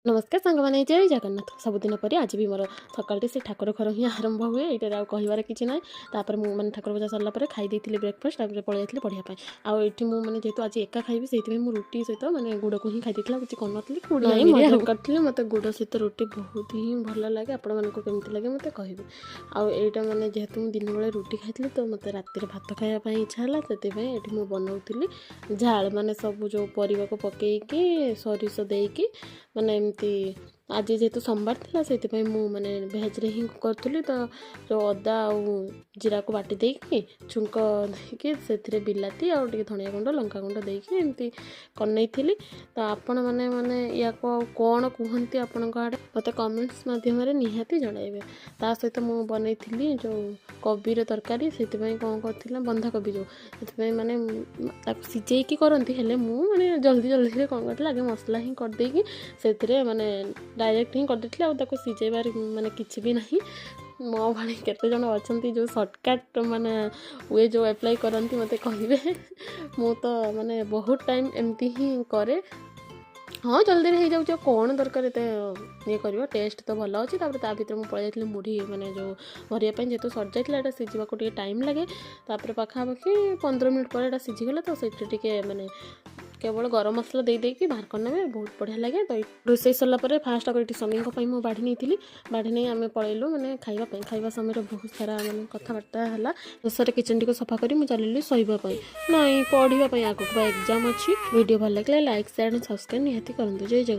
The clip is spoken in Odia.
ନମସ୍କାର ସାଙ୍ଗମାନେ, ଜୟ ଜଗନ୍ନାଥ। ସବୁଦିନ ପରି ଆଜି ବି ମୋର ସକାଳଟି ସେ ଠାକୁର ଘର ହିଁ ଆରମ୍ଭ ହୁଏ। ଏଇଟାରେ ଆଉ କହିବାର କିଛି ନାହିଁ। ତାପରେ ମୁଁ ମାନେ ଠାକୁର ପୂଜା ସରିଲା ପରେ ଖାଇ ଦେଇଥିଲି ବ୍ରେକଫାଷ୍ଟ। ତାପରେ ପଳେଇ ଯାଇଥିଲି ପଢ଼ିବା ପାଇଁ। ଆଉ ଏଠି ମୁଁ ମାନେ ଯେହେତୁ ଆଜି ଏକା ଖାଇବି, ସେଇଥିପାଇଁ ମୁଁ ରୁଟି ସହିତ ମାନେ ଗୁଡ଼କୁ ହିଁ ଖାଇ ଦେଇଥିଲି, ଆଉ କିଛି କରିନଥିଲି। ନାଇଁ, ମଜା କରିଥିଲି। ମୋତେ ଗୁଡ଼ ସହିତ ରୁଟି ବହୁତ ହିଁ ଭଲ ଲାଗେ। ଆପଣମାନଙ୍କୁ କେମିତି ଲାଗେ, ମୋତେ କହିବେ। ଆଉ ଏଇଟା ମାନେ ଯେହେତୁ ମୁଁ ଦିନବେଳେ ରୁଟି ଖାଇଥିଲି, ତ ମୋତେ ରାତିରେ ଭାତ ଖାଇବା ପାଇଁ ଇଚ୍ଛା ହେଲା। ସେଥିପାଇଁ ଏଠି ମୁଁ ବନାଉଥିଲି ଝାଳ, ମାନେ ସବୁ ଯେଉଁ ପରିବାକୁ ପକେଇକି, ସୋରିଷ ଦେଇକି। ମାନେ ଏମିତି ଆଜି ଯେହେତୁ ସୋମବାର ଥିଲା, ସେଇଥିପାଇଁ ମୁଁ ମାନେ ଭେଜ୍ରେ ହିଁ କରୁଥିଲି। ତ ଯେଉଁ ଅଦା ଆଉ ଜିରାକୁ ବାଟି ଦେଇକି, ଛୁଙ୍କ ଦେଇକି, ସେଥିରେ ବିଲାତି ଆଉ ଟିକେ ଧନିଆ ଗୁଣ୍ଡ, ଲଙ୍କା ଗୁଣ୍ଡ ଦେଇକି ଏମିତି ବନେଇଥିଲି। ତ ଆପଣମାନେ ମାନେ ୟାକୁ ଆଉ କ'ଣ କୁହନ୍ତି ଆପଣଙ୍କ ଆଡ଼େ, ମୋତେ କମେଣ୍ଟସ୍ ମାଧ୍ୟମରେ ନିହାତି ଜଣାଇବେ। ତା ସହିତ ମୁଁ ବନେଇଥିଲି ଯେଉଁ କୋବିର ତରକାରୀ। ସେଥିପାଇଁ କ'ଣ କରିଥିଲି, ବନ୍ଧାକୋବି ଯେଉଁ, ସେଥିପାଇଁ ମାନେ ତାକୁ ସିଝେଇକି କରନ୍ତି। ହେଲେ ମୁଁ ମାନେ ଜଲ୍ଦି ଜଲ୍ଦିରେ କ'ଣ କରିଥିଲି, ଆଗେ ମସଲା ହିଁ କରିଦେଇକି ସେଥିରେ ମାନେ ଡାଇରେକ୍ଟ ହିଁ କରିଦେଇଥିଲି। ଆଉ ତାକୁ ସିଝେଇବାର ମାନେ କିଛି ବି ନାହିଁ। ମୋ ଭଳି କେତେ ଜଣ ଅଛନ୍ତି ଯେଉଁ ସର୍ଟକଟ୍ ମାନେ we ଯେଉଁ ଆପ୍ଲାଏ କରନ୍ତି, ମୋତେ କହିବେ। ମୁଁ ତ ମାନେ ବହୁତ ଟାଇମ୍ ଏମିତି ହିଁ କରେ। ହଁ, ଜଲ୍ଦିରେ ହେଇଯାଉଛି। ଆଉ କ'ଣ ଦରକାର ଏତେ ଇଏ କରିବ? ଟେଷ୍ଟ ତ ଭଲ ଅଛି। ତାପରେ ତା ଭିତରେ ମୁଁ ପଳେଇ ଯାଇଥିଲି ମୁଢ଼ି ମାନେ ଯେଉଁ ଭରିବା ପାଇଁ, ଯେହେତୁ ସରିଯାଇଥିଲା। ଏଇଟା ସିଝିବାକୁ ଟିକେ ଟାଇମ୍ ଲାଗେ। ତାପରେ ପାଖାପାଖି 15 ମିନିଟ୍ ପରେ ଏଇଟା ସିଝିଗଲା। ତ ସେଇଥିରେ ଟିକେ ମାନେ କେବଳ ଗରମ ମସଲା ଦେଇ ଦେଇକି ବାହାର କରିନେବେ, ବହୁତ ବଢ଼ିଆ ଲାଗେ। ତ ରୋଷେଇ ସରିଲା ପରେ ଫାଷ୍ଟ ଆଗ ଏଠି ସ୍ୱାମୀଙ୍କ ପାଇଁ ମୁଁ ବାଢ଼ି ନେଇଥିଲି। ବାଢ଼ି ନେଇ ଆମେ ପଳେଇଲୁ ମାନେ ଖାଇବା ପାଇଁ। ଖାଇବା ସମୟରେ ବହୁତ ସାରା ମାନେ କଥାବାର୍ତ୍ତା ହେଲା। ଶେଷରେ କିଚେନ୍ଟିକୁ ସଫା କରି ମୁଁ ଚାଲିଲି ଶୋଇବା ପାଇଁ, ନାଇଁ, ପଢ଼ିବା ପାଇଁ। ଆଗକୁ ବା ଏକ୍ଜାମ୍ ଅଛି। ଭିଡ଼ିଓ ଭଲ ଲାଗିଲେ ଲାଇକ୍, ସେୟାର ଆଣ୍ଡ ସବସ୍କ୍ରାଇବ୍ ନିହାତି କରନ୍ତୁ। ଜୟ ଜଗନ୍ନାଥ।